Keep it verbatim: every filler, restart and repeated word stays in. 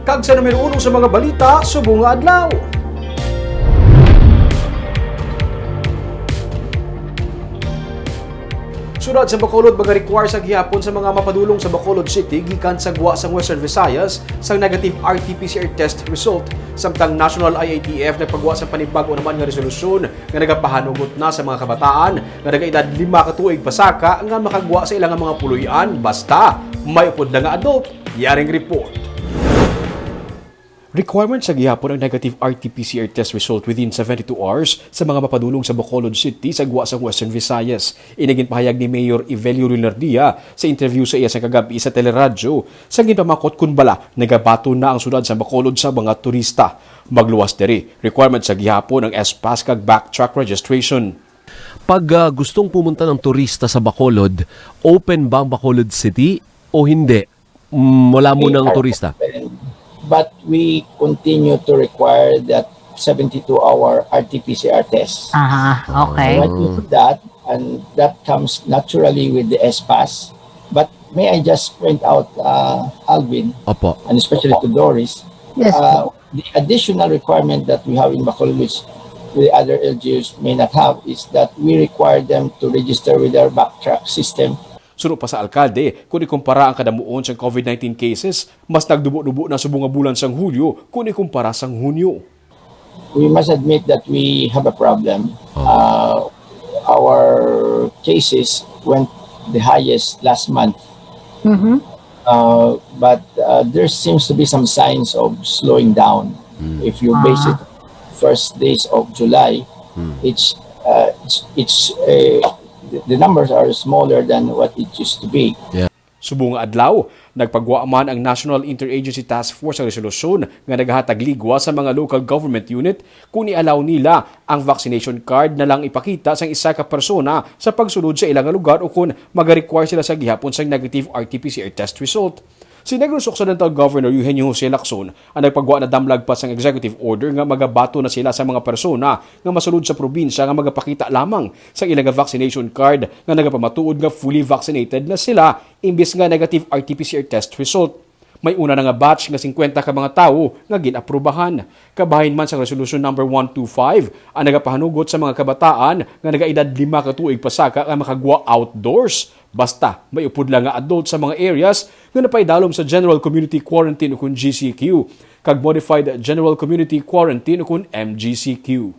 Kag sa numero uno sa mga balita subong nga adlaw. Siyudad sa Bacolod magarequire sa gihapon sa mga mapadulong sa Bacolod City gikan sa gwa sang Western Visayas sang negative R T P C R test result, samtang National I A T F nagpagwa sa panibag-o naman nga resolusyon nga nagapahanugot na sa mga kabataan nga nagaedad lima ka tuig pasaka nga makagwa sa ila nga mga puloy-an basta may upod lang nga adult. Yaring report. Requirement sa gihapon ang negative R T P C R test result within seventy-two hours sa mga mapadulong sa Bacolod City sa gwa sa Western Visayas. Ini ginpahayag ni Mayor Evelio Leonardia sa interview sa iya sa kagabi sa teleradyo, sa ginpamakot kun bala nagabaton na ang siyudad sa Bacolod sa mga turista. Magluwas diri, requirement sa gihapon ang S-Pass kag backtrack registration. Pag, ah, gustong pumunta ng turista sa Bacolod, open ba ang Bacolod City o hindi? Mm, wala mo They ng are turista? Open, but we continue to require that seventy-two hour R T P C R test. Aha, okay. When we do that, and that comes naturally with the S-Pass. But may I just point out, uh, Alvin, Opo. and especially to Doris, Yes, uh, the additional requirement that we have in Bacolod, which the other L G Us may not have, is that we require them to register with our backtrack system. Suno pa sa alkalde, kung ikumpara ang kadamuon sa covid nineteen cases, mas nagdubo-dubo na subong nga bulan sang Hulyo kung ikumpara sang Hunyo. We must admit that we have a problem. Oh. Uh, our cases went the highest last month. Mm-hmm. Uh, but, uh, there seems to be some signs of slowing down. Mm. If you base it Ah. first days of July, Mm. it's, uh, it's, it's, uh, the, the numbers are smaller than what it used to be. Yeah. Subong nga adlaw, nagpagwa man ang National Interagency Task Force sa resolusyon nga nagahatag ligwa sa mga local government unit kung i-allow nila ang vaccination card na lang ipakita sang isa ka persona sa pagsulod sa ila nga lugar o kon magarequire sila sa gihapon sang negative R T P C R test result. Si Negros Occidental Governor Eugenio Jose Lacson ang nagpagwa na damlag pa sang executive order nga magabaton na sila sa mga persona nga masulod sa probinsya nga magapakita lamang sa ila nga vaccination card nga nagapamatuod nga fully vaccinated na sila imbis nga negative R T P C R test result. May una na nga batch nga singkwenta ka mga tawo nga gin-aprubahan. Kabahin man sang Resolution Number one two five ang nagapahanugot sa mga kabataan nga nagaedad lima ka tuig pasaka nga makagwa outdoors, basta may upod lang nga adult sa mga areas nga napaidalom sa General Community Quarantine ukon G C Q kag Modified General Community Quarantine ukon M G C Q.